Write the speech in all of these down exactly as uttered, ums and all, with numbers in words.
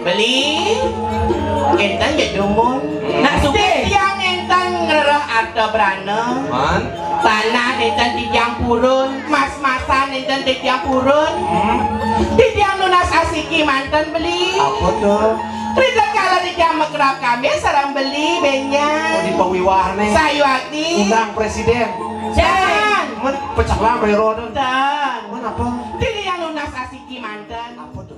Beli, énten ya dumun. Nak sugih. Titiang énten ngrereh arta brana. Man. Tanah énten titiang purun, mas-masan énten titiang purun. Hmm. Titiang nunas asiki manten beli. Apa to? Ritatkala titiang makrab kami sareng beli Oh, bénjang. Di pawiwahané. Sayuwakti. Undang présidén. Jan. Men pecah lah rero to. Jan. Men apa? Titiang nunas asiki manten. Apa to?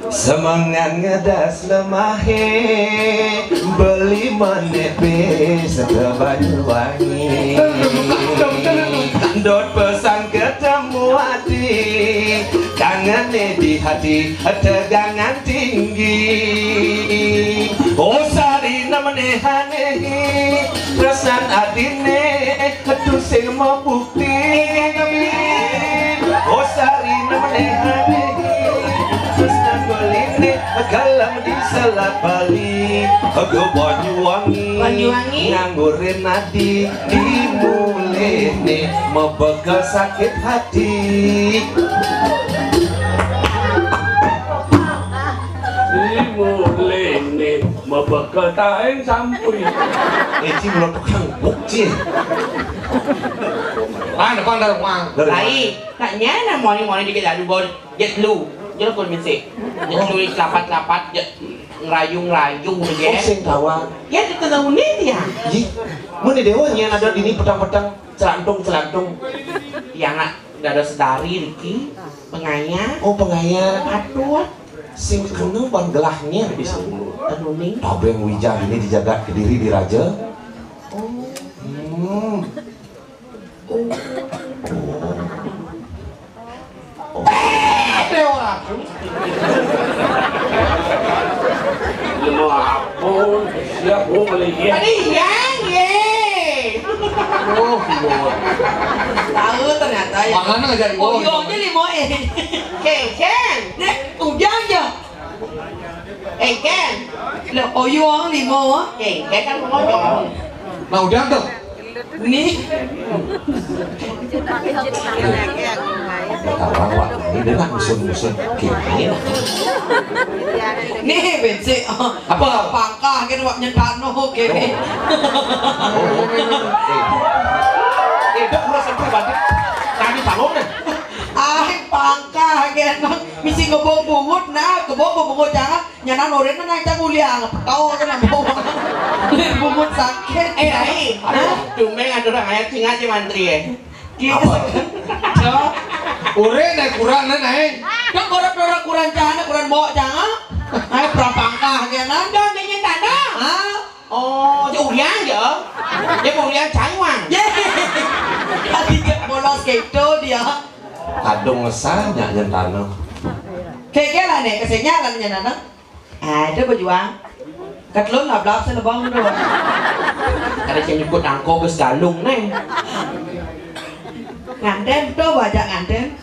Semengan ngedas lemahé, beli meneh bis ke Banyuwangi. Dot pesan ketemu hati, kangené di hati tegangan tinggi. Oh, sari nemenehané, tresnan atiné, tusing mabukti. Oh, sari nemenehané, tresnan beliné, gelem di Selat Bali. Ke Banyuwangi, Banyuwangi. Nganggo Renadi, di mulihné, mebekel sakit hati. Di mulihné, mebekel taing sampi. Eh, Ci, mula tukang buk, Ci. Pan, pan, pan, pan. Dari Ai, tak nyana moni-moni dikit lalu, Bon. Jet lu. Jet lu, Kun, misi. Jet lu, lapat-lapat, jet ngerayu-ngerayu, Oh, ya. Sing tawang. Ya, kita tahu nih, ya. Ih, mun déwa nyén ada dini petang-petang, celantung-celantung. Ya, nak, dados sedari, Riki. Pengayah. Oh, pengayah. Aduh. Sing kena ban gelahnya di sini. Aduh, nih. Tabeng wijah ini dijaga Kediri di Raja. Oh. Hmm. Oh. Oh. Eh, orang. Ya mau apa? Siap, gua beli ya. Tadi yang, ye. Oh, iya. Tahu ternyata ya. Makanya ngajak gua. Oh, iya, aja lima, eh. Ken, Ken. Nek, ujang ya. Eh, Ken. Lah, oyong lima. Eh, Ken kan ngomong. Nah, udah tuh. Nih. Orang, Wak, ini dia nak musuh-musuh. Gini. Nih, bénjang. Apa? Pangkah kan, Wak, nyentano, gini. Oh. Oh, oh, oh, oh. Eh, dah kurang sampai batin. Tadi salon deh. Ah, pangkah kan. Misi ngebong bungut, nah, kebong bungut jangan. Nyanan orahina nang cang uliang, petau tu nang bau. Bungut sakit. Eh, Rai. Hah? Aduh, tumben ada orang ayat singa si mantri, eh. Ki-, Apa? Cok. Orahina kurang, Nan, eh. Dong, korang, korang kurang cang, kurang bawa cang, ah. Ai, perang pangkah, ya, Nan. Dong, dingin tanah. Hah? Oh, dia uliang je. Dia uliang caiwang. Ya. Tadi dia bolos gitu dia. Kadung ngesah, nyak nyentana. Keke lah nih, kesenya lah nyentana. Ah, itu berjuang. Ketelun lablab sih lebang tu. Kada saya nyebut angko ke segalung nih. Nganten tu, bajak nganten.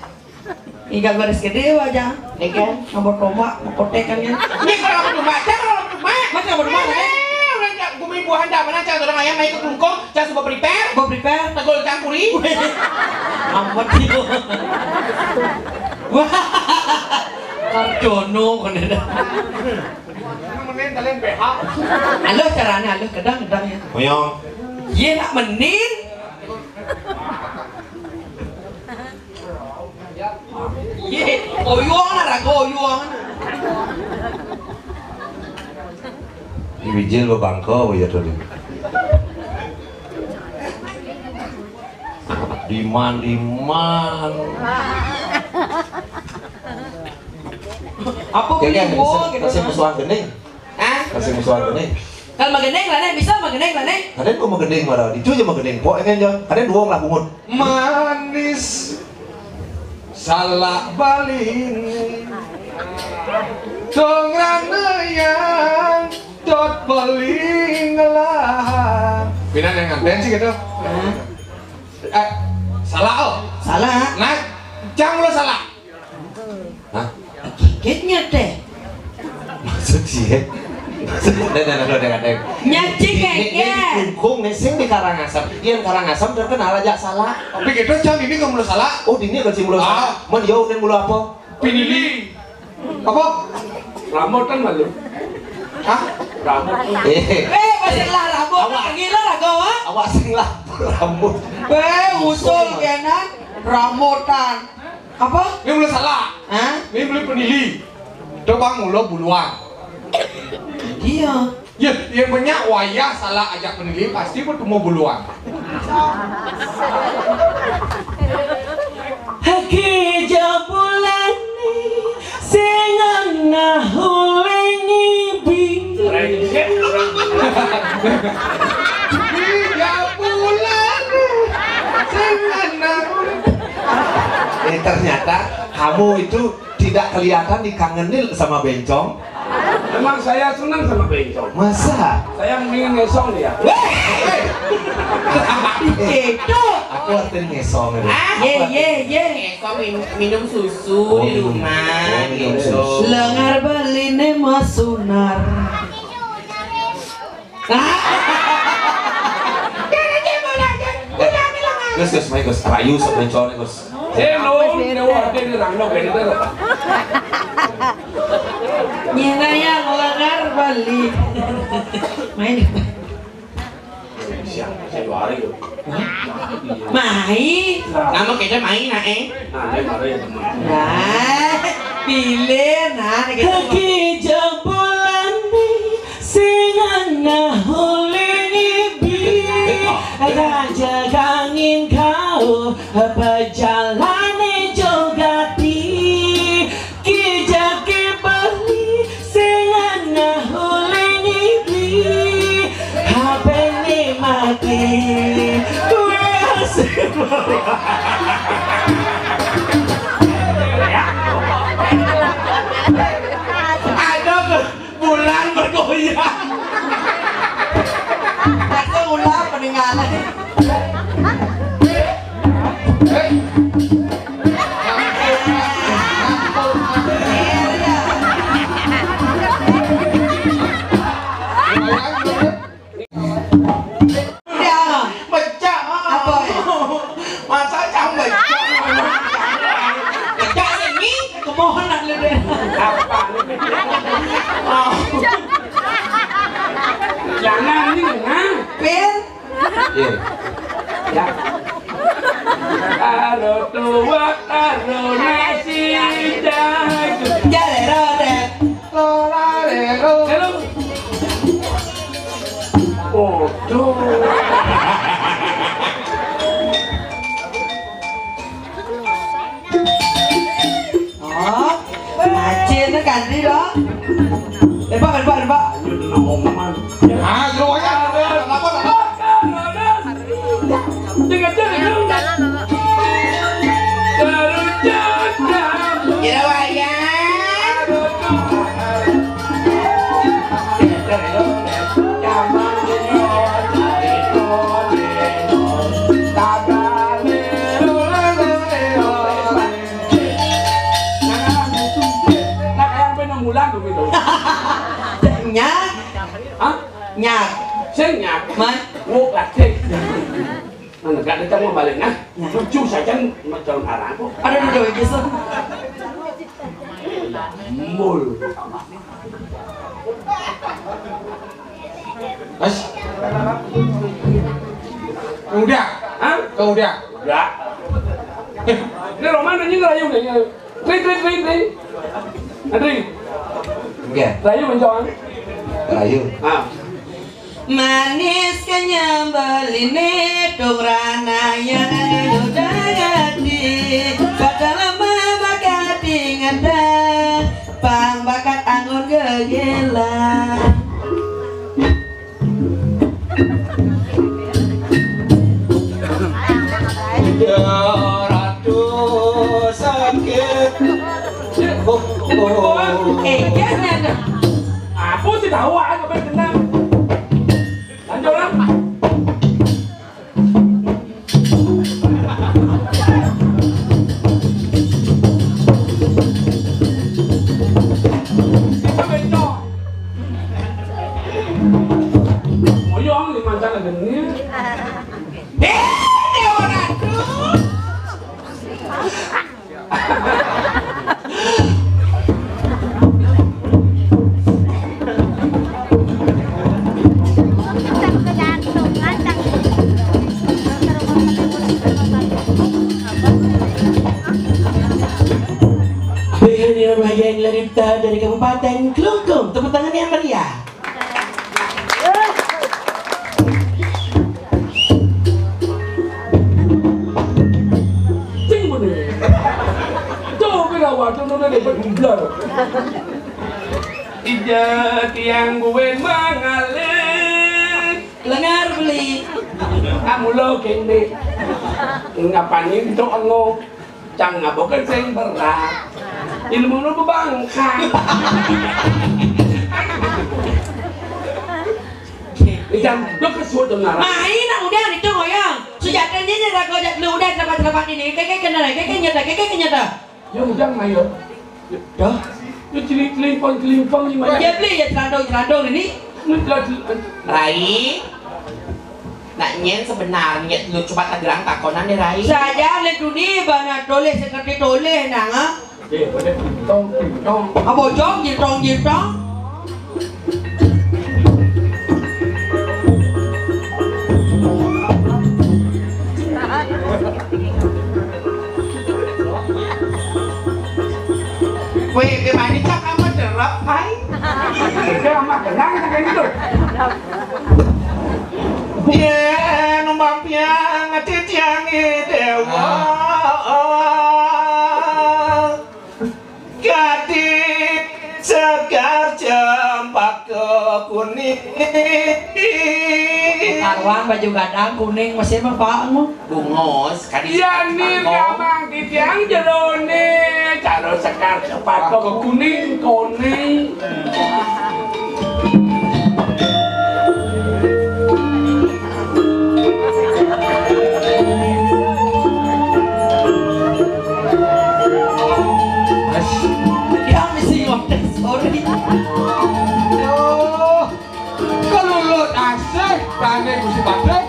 Igal baris gedé, bajak. Iya kan? Nomor tombak, kotek kan ya. Ini kalau aku cuma, cang kalau aku cuma. Macam apa cuma, kan? Eh, orang tak gumi buah handak mana, cang orang ayam naik ke kelungkung, cang suka prepare. Gua prepare. Tegul campuri. Amat sih gua. Wah. Karjono kan ada. Mending kalian B H. Halo caranya, halo, kedang, kedang ya. Muyong. Iya nak mending. Iya, oyong lah, raga oyong. Di Wijil bebangko, ya tuh. Diman, diman. Apa Oke, boleh kan, gua masih, gitu, masih kan? Musuhan gening. Hah? Kasih musuhan tu ni. Kalau magending lah, Nek. Bisa magending lah, Nek. Kadén kok magending marah. Itu aja magending. Pok ini aja. Kadén duong lah bungut. Manis salak Bali. Tongrana yang tot Bali ngelah. Pina yang nganten sih gitu. Hah? Eh, salah, oh. Salah. Nah, cang lo salah. Hah? Gigitnya deh. Maksud sih, ya? Deng, deng, deng, deng, deng. Nyaci. Ini, ini kengkeng. Kungkung nih, sing di Karangasem. Yang Karangasem terkenal aja salah. Tapi gitu, Cang, ini nggak mulu salah. Oh, ini kan sih mulu salah. Ah. Men, yo, udah mulu apa? Pinili. Apa? Rambutan malu. Hah? Rambutan. Eh. Eh, masih lah rambut. Awak. Gila lah kau, ah. Awak sing lah rambut. Eh, usul kena rambutan. Apa? Ini mulu salah. Hah? Ini mulu penili. Coba mulu buluan. Iya. Ya, ya banyak wayah salah ajak penili pasti bertemu buluan. Haki jabulan ni sing ana huling ibi. Brengsek. Haki jabulan ni sing ana huling. Eh, ternyata kamu itu tidak kelihatan dikangenin sama bencong. Emang saya senang sama bencong. Masa? Saya mendingan ngesong dia. Weh! Gitu. Aku artinya ngesong itu. Ah, ye, ye, ye. Ngesong min-, minum susu. Oh, di minum. Rumah, oh, minum gitu. Susu. Lengar baline Mas Sunar. Gus, Gus, mai Gus, rayu sok bencone Gus. Eh, lo, ini wah, ini rano, ini tuh. Nyina yang lengar Bali. Main. Siang, siang dua hari, yo. Mai. Nama kita main, nah, eh. Nah, ini baru ya, teman. Nah, pilih, nah, gitu. Haki jabulan ni sing ana huling ibi. Raja kangin kau, apa jalane jogati. Kijake beli sing ana huling ibi. H P-ne mati. Kue asik. Aduh, bulan bergoyang. Aku ulah pendengaran. Pecah. Apa? Masa cang pecah? Pecah sini, kemohonan lu deh. Apa? Oh. Jangan ini, nah. Pin. Iya. Ya. Karo tuwak, karo nasi jagung. Jalero deh. Lora lero. Halo. Waduh. Oh, ngaji itu ganti dong. Tembak, tembak, tembak. Ah, jero wayah. Apa, apa? Jero wayah. Nah, kayak apa yang ngulang tuh gitu? Nyak. Hah? Nyak. Sing nyak. Man. Wuk lagi. Nah, gak ada mau balik nah. Nyak. Lucu saja calon arang kok. Aduh, aduh, aduh, gitu. Mul. Mas. Udah. Hah? Kau udah. Udah. Ini Roman nanya ngerayu nih. Tri, tri, tri, tri. Adri. Oke. Rayu mencoan. Rayu. Ah. Manis kenyambeline dong rana yang anu dagati. Padahal mah bakati ngedan. Pang bakat anggun gegelan. Ya, ratu sakit. Oh, oh. Eh, jangan. Aku tidak tahu apa yang kena. Lanjut lah. Kita bencong. Moyong di mancan ada ni. Eh, Dewa Ratu. Dengan yang bahagia, inilah duta dari Kabupaten Klungkung. Tepuk tangan yang meriah. Sing bener. Coba kira waktu nuna dapat hiblar. Ija tiang buin mangalih. Lengar beli. Kamu lo kende. Ngapain itu engok? Cang ngabukin sing berat. Ilmu lu bebangkang. Ikan lu kesuut dengar. Main nak udah itu ngoyong. Sujatanya ni raga jat lu udah selamat-selamat ini. Keke kena, keke nyata, keke nyata. Ya udah mayo. Dah. Ya celimpang-celimpang ni mayo. Ya beli ya serandong-serandong ini. Ni telah cel- Rai. Nak nyen sebenarnya lu coba tegerang takonan deh, Rai. Saja le duni bana toleh seperti toleh nang, ah. Eh, boleh tong tong. Abojong jitong jitong. Weh, gimana cak kamu derep, hai? Dia mah tenang, tenang gitu. Yen umpamanya titiang dewa, kadi Sekar Cempaka Kuning. Karuan baju gadang kuning, masih mah, Pak, anu. Bungos, kadi. Iya, nih, Bungos. Gamang titiang jerone, cara Sekar Cempaka Kuning, kuning. Ya, mesti ngotes, sorry. Aduh, kelulut asih, tane Gusti Patih.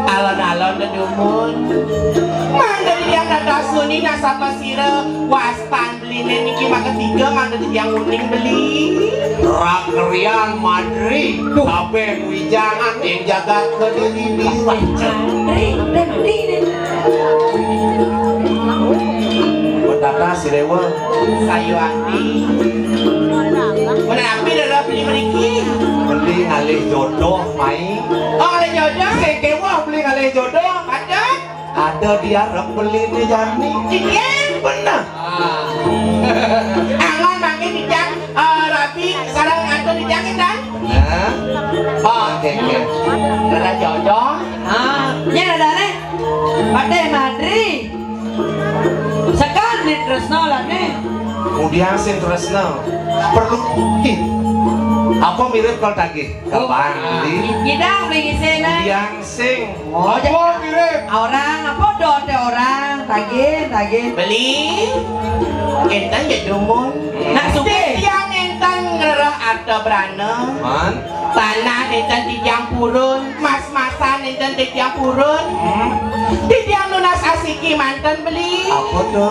Alon-alon dedumun. Mangga titiang dados suni nasaba sira wastan beline niki maka tiga mangga titiang uning beli. Rakrian madri. Duh. Kabeh wijangan ing jagat kediri. Madri, madri, madri. Betata sirewa. Sayuwakti. Menawi lara beli mriki? Beli ngalih jodoh, Mai. Oh, ngalih jodoh? Sing kewah beli ngalih jodoh. Ada? Ada diarep beli di jani. Iya. Bener. Ah. Angon mangke dijang, eh, rabi sareng antun dijang, Indang? Nah. Oh, oke, oke. Lara jodoh. Ah, nya lara ne. Patih Madri. Sekar di Tresno lah ne. Kemudian sing tresno. Perlu ih. Apa mirip kalau tagih? Kebang di. Ngidang beli ngisena. Kemudian sing. Oh, apa mirip? Orang apa do te orang. Tagih, tagih. Beli. Enten ya dumun. Nak sugih. Titiang enten ngrereh arta brana. Man. Tanah enten titiang purun, mas-masan enten titiang purun. Hmm. Titiang nunas asiki manten beli. Apa to?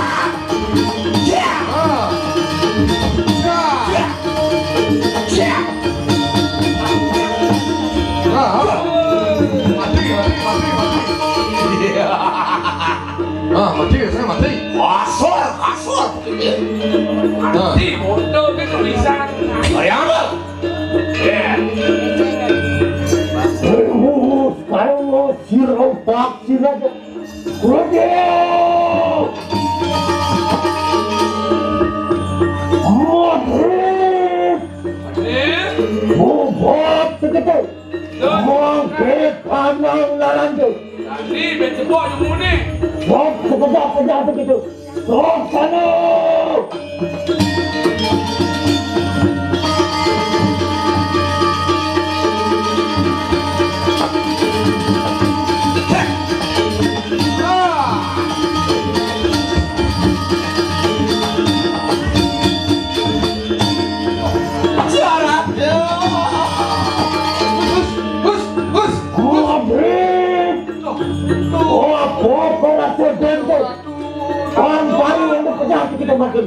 Ah, mati, saya mati. Kasar, kasar. Nah. Mati, bodoh ke tulisan. Yang apa? Ya. Terus, kalau sirau tak sirau. Kulo. Maghrib. Maghrib. Bubat begitu. Maghrib panang larang tu. Tadi ben jebok yang mune. Sok sekejap-kejap begitu. Sok sana. Hus, hus, hus, hus. Abrik. Oh, apa kau rasa dengkul? Kampari yang pecah kita makin.